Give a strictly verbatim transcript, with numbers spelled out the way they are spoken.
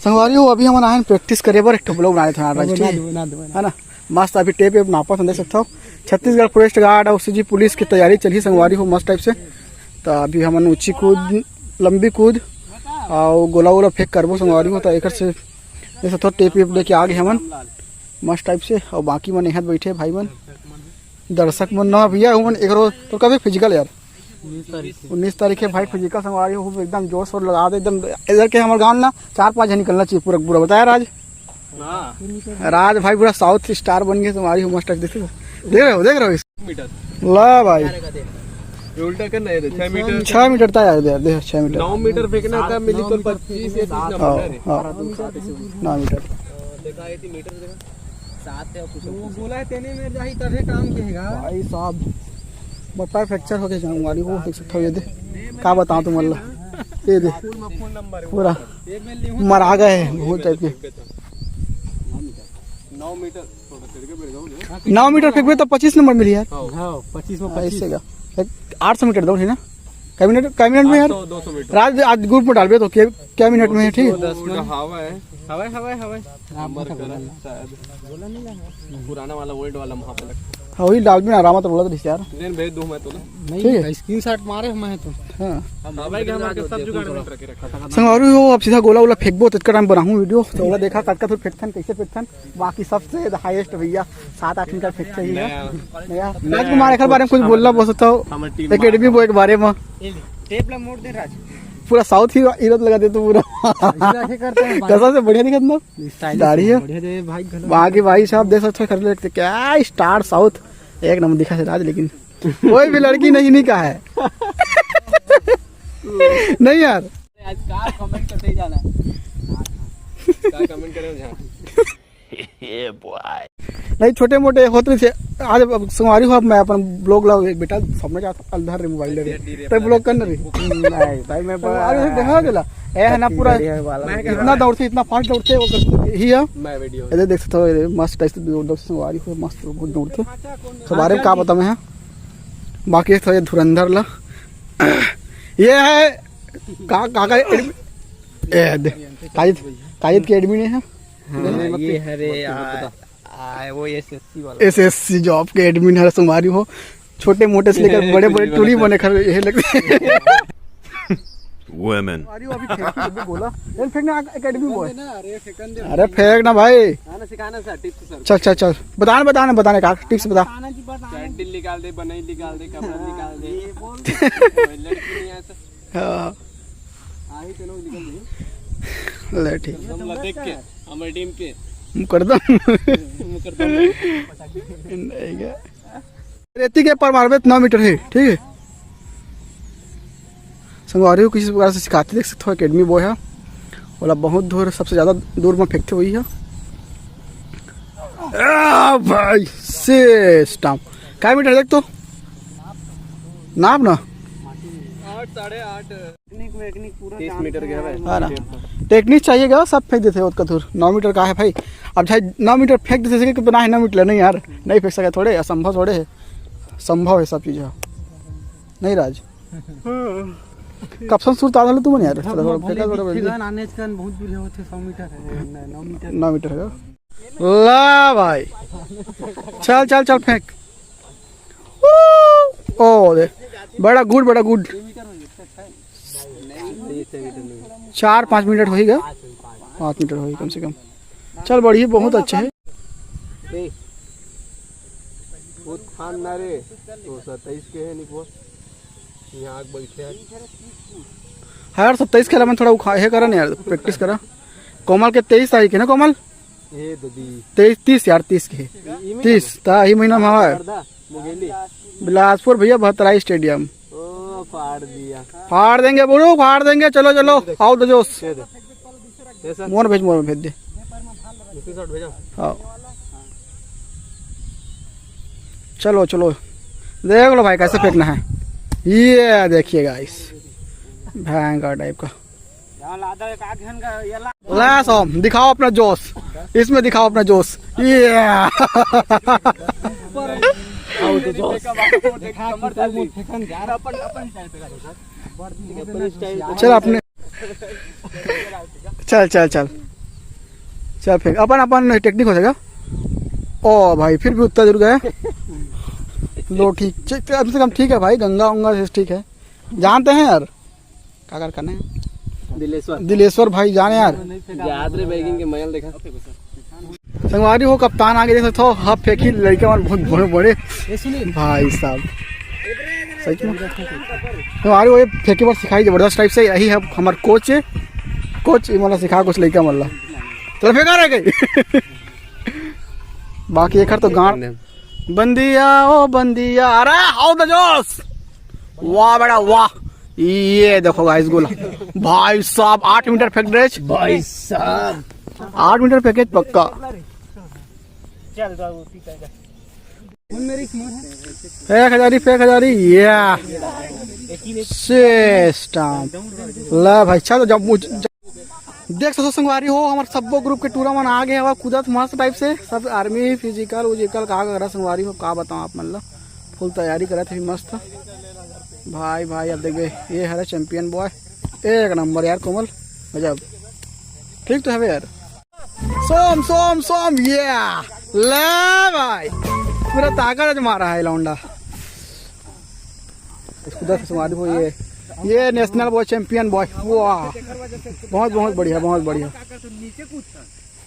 संगवारी हो, अभी हमन आए हैं प्रैक्टिस करे बर, एक ठो ब्लॉग बनाए थे आज, बना ठीक दो, बना दो, बना दो। है ना? मस्त अभी टेप वेप नापत हन, देख सकथव। छत्तीसगढ़ फॉरेस्ट गार्ड अउ सीजी पुलिस के तैयारी चलही संगवारी हो, मस्त टाइप से। त अभी हमन ऊंची कूद, लंबी कूद अउ गोला वोला फेंक करबो संगवारी हो। त एकर से देख सकथव, टेप वेप लेके आ गे हमन मस्त टाइप से। अउ बाकी मन यहाँ बैठे भाई मन, दर्शक मन ना भैया, उमन एकरो तो कभी फिजिकल यार। उन्नीस तारीख है भाई, फिजिकल संगवारी हो, एकदम जोर शोर लगा दे एकदम। इधर के हमारे गांव ना चार पांच जन निकलना चाहिए पूरा पूरा, बताया राज? हाँ। राज भाई पूरा साउथ स्टार बन गए संगवारी हो, मस्त देख, देख रहे हो, देख रहे हो इस मीटर। ला भाई। ये उल्टा करना है, छह मीटर। छह मीटर तक आ गया, देख, छह मीटर। नौ मीटर फेंकना था, मिली तो पच्चीस या तीस ना हाँ, पड़ना रे। हाँ। नौ मीटर। देखा, ये तीन मीटर देखा। सात है कुछ। वो गोला है, तेने में जाही तभे काम कहेगा। भाई साहब, बप्पा फ्रैक्चर होके जाऊंगा, अरे वो देख सकते हो, ये दे, का बताऊं तुम अल्लाह, ये दे, पूरा मरा गए हैं भूत टाइप के। नौ मीटर। नौ मीटर फेंकबे तो पच्चीस नंबर मिली यार। हाँ, पच्चीस में हाँ, पच्चीस। इससे क्या? एक आठ सौ मीटर दौड़ है ना? कै मिनट, कै मिनट में यार? आठ सौ, दो सौ मीटर। राज आज ग्रुप में डालबे तो क्या, क्या मिनट में है, ठीक है? दस में। हवा है। हवा है, हवा है, हवा है। नंबर करा, शायद। पुराना वाला, ओल्ड वाला वहाँ पे लगता है। हाँ, वही डालबे ना, रामा तो बोला था यार। नहीं, भेज दूँ मैं तोला। ठीक है। नहीं, स्क्रीनशॉट मारे हम हैं तो। हाँ। हाँ भाई, हमारे सब जुगाड़ में करके रखा था। संगवारी हो, अब सीधा गोला वोला फेंकबो, ततका टाइम बनाहूँ वीडियो, तो ओला देखा, कतका दूर फेंकथन, कैसे फेंकथन। बाकी सबसे हाईएस्ट भैया, सात आठ मीटर फेंकथे ही है। नया। नया। नया। राजकुमार, एकर बारे में कुछ बोलना, बोल सकता हो? हमर टीम एकेडमी बॉय के बारे में। टेप ला मोड़ दे राज। पूरा साउथ ही हीरो लगा दे तू पूरा। ऐसा ऐसे करता है भाई। कसम से बढ़िया दिखत ना? स्टाइलिश दाढ़ी है। बढ़िया दे भाई, घलो। वहाँ के भाई साहब देख सकते हो, खड़े लगते, क्या स्टार साउथ, एक नंबर दिखा है राज, लेकिन कोई भी लड़की नहीं, नहीं कहा है। नहीं यार। आज का कमेंट करते ही जाना है। का कमेंट करें जहाँ? नहीं, छोटे मोटे होत रहिथे। आज अब संगवारी हो, अब मैं अपन ब्लॉग ला, बेटा, सामने जा, अंधार रे मोबाइल रे, रे, तो ब्लॉग कर ना रे। नहीं भाई, मैं संगवारी हो, देखा गेला, ए है ना, पूरा बढ़िया वाला इतना दौड़थे, इतना फास्ट दौड़थे, वो करथे, ही है। मैं वीडियो ये देख सकते हो, ये मस्त टाइप से दौड़, दौड़, संगवारी हो, मस्त बहुत दौड़थे। संगवारी में का बताऊँ मैं, बाकी एक तो ये धुरंधर ला, ये है का, का, का, ए, दे, काजित, काजित के एडमिन है। हाँ, ये हरे, आ, आ, वो एसएससी वाला। एसएससी जॉब के एडमिन हरे संगवारी हो, छोटे मोटे से लेकर बड़े बड़े टूरी बने खड़े, ये लगते। Women। अरे वो अभी फेंक, अभी बोला, ये फेंकना एकेडमी बॉय। अरे फेंक ना भाई। सिखाना सर, टिप्स सर। चल, चल, चल, बताना, बताना, बताना, का टिप्स बता। सैंडल निकाल दे, बनई निकाल दे, कपड़ा निकाल दे। ये बोल दे। कोई लड़की नहीं है सर। हाँ। आही तेनो निकल जाही। ले ठीक है। तुम लोग देख के, हमारी टीम के। मुकरदम। मुकरदम। नहीं क्या? रेती के पर मारबे त नौ मीटर है, ठीक है। संगवारी हो, किसी प्रकार से सिखाते देख सकते हो, एकेडमी बॉय है। ओला बहुत दूर, सबसे ज्यादा दूर में फेंकते हुई है। आ भाई, सिस्टम। क्या मीटर देख तो? नाप ना। आठ, साढ़े आठ। टेक्निक वेक्निक पूरा तीस मीटर के हवे। हाँ ना। टेक्निक चाहिएगा, सब फेंक देते हैं ओतका दूर। नौ मीटर का है भाई, अब चाहे नौ मीटर फेंक देते हैं, कि बना है नौ मीटर, नहीं यार, नहीं फेंक सके, थोड़े असंभव थोड़े है, संभव है सब चीज़ है, नहीं राज? कप्सन सुरता था तुमन यार, थोड़ा थोड़ा फेंका, थोड़ा फेंका। नानेज कन बहुत दूर होते, सौ मीटर है, न-, नौ मीटर। नौ मीटर है। ला भाई, चल चल चल फेंक। ओ दे, बड़ा गुड, बड़ा गुड। चार पाँच मिनट होही गा, पाँच मिनट होही कम से कम। चल बढ़िया, बहुत अच्छा है। ए, वो थान ना रे, तो सत्ताईस के है निकवा। यहाँ आग बगीचे है। हाँ यार, सत्ताईस खेला में थोड़ा उखा-, हे करा ना यार, प्रैक्टिस करा। कोमल के तेईस तारीख है ना कोमल? ए ददी। तेईस, तीस यार, तीस के। ई में तीस, ता ही महीना में हवा है। करदा, मुगेली। बिलासपुर भैया, भतराई स्टेडियम। ओ, फाड़ दिया। फाड़ देंगे बुरू, फाड़ देंगे। चलो, चलो, आओ तो जोश। दे दे। कैसा? मोर भेज, मोर भेज दे। स्क्रीनशॉट भेजा। आओ। चलो, चलो। देख लो भाई, कैसे फेंकना है। ये देखिए गाइस, भयंकर टाइप का। ला सोम, दिखाओ अपना जोश, इसमें दिखाओ अपना जोश। ये चल अपने, चल, चल, चल। चल फेंक, अपन अपन टेक्निक हो जाएगा। ओ भाई, फिर भी उत्तर जरूर गया। लो ठीक, च- कम से कम ठीक है भाई, गंगा उंगा से ठीक है। जानते हैं यार, का कर करने हैं? दिलेश्वर। दिलेश्वर भाई जाने यार। याद रे बैगिंग के मैल देखा। संगवारी हो, कप्तान आगे देख सकते हो, हाफ फेंकी लड़का मन बहुत बड़े बड़े। ये सुनील। भाई साहब, सच में संगवारी हो, ये फेंकी बार सिखाई जबरदस्त टाइप से। यही है हमार कोच है, कोच ये मतलब सिखा कुछ लड़का मतलब। चल फेंका रह गई। बाकी एक तो गांड बंदिया, ओ बंदिया, अरे हाउ द जोश, वाह बेटा वाह। ये देखो गाइस गोला, भाई साहब आठ मीटर फेंक रहे हैं। भाई साहब। आठ मीटर फेंके पक्का। चल जाओ पीता जा। एक हजारी फेंक हजारी, या सिस्टम। ला भाई, चलो जब मुझ जब, देख सकते हो संगवारी हो, हमारे सब्बो ग्रुप के टूरा मन आ गए हवा कूदत मस्त टाइप से। सब आर्मी फिजिकल उजिकल का कर संगवारी हो, का बताऊँ आप मन ला, फुल तैयारी करत है मस्त। भाई भाई, अब देखबे, ये हरे चैंपियन बॉय, एक नंबर यार कोमल, गजब। ठीक तो हवे यार। सोम सोम सोम, ये ले भाई, पूरा ताकत आज मारा है लौंडा। इसको दस संगवारी हो, ये ये नेशनल बॉय, चैंपियन बॉय, वाह, बहुत बहुत बढ़िया, बहुत बढ़िया।